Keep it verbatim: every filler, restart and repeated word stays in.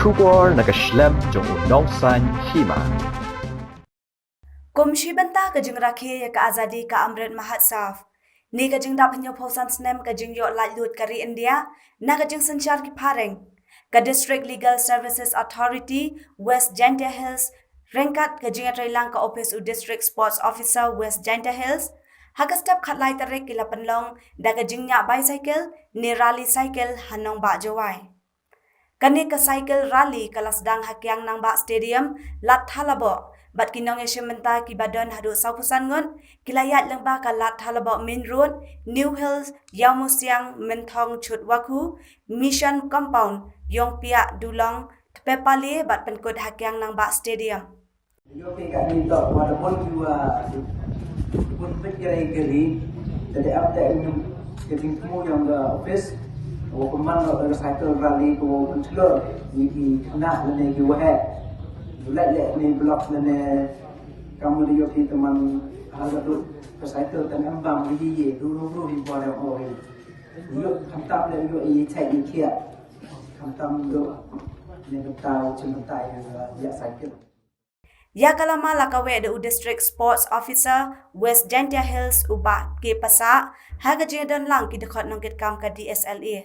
Khubor na ka shlem jong u nongsan hima. Kum shi bynta ka jingrakhe ïa ka Azadi ka Amrit Mahotsav. Ne ka jingdap hynñiewphew san snem ka jingïoh laitluid ka ri India na ka jingsynshar ki phareng, ka District Legal Services Authority West Jaintia Hills ryngkat ka jingïatreilang ka ophis u District Sports Officer West Jaintia Hills, ha ka step khatlai tarik ki la pynlong da ka jingñiah bicycle ne rally cycle ha nongbah Jowai. Kane ka cycle rally ka la sdang ha Kiang Nangbah Stadium, Lad Thalaboh, bad ki nongïashim bynta kiba don haduh sawphew san ngut ki la ïaid lyngba ka Lad Thalaboh Main Road, New Hills, Ïawmusiang, Mynthong, Chutwakhu, Mission Compound, Iongpiah, Dulong, Tpepali bad pynkut ha Kiang Nangbah Stadium. Ïoh phi katni toh wat da bun ki wa bun peit ka ri ka ri. Te dei ap te ka jingthmu jong ka office wa pynman noh ka cycle rally ko pynchlur ïa ki khynnah lane ki waheh. Bulai leh ne block lane kam dei ïoh phi te man ha ka dut ka cycle te em bam ïa ïa ru ru ru hi bor ïa oi. Ïoh khamtam leh ïoh ïa chai ïa khiah. Khamtam ïoh ne khamtam chim khamtam ïa ïa cycle. Ïa ka lama la kaweh da u District Sports Officer West Jaintia Hills u Bah K Passah ha ka jingdon lang ki dkhot nongkitkam ka D S L A.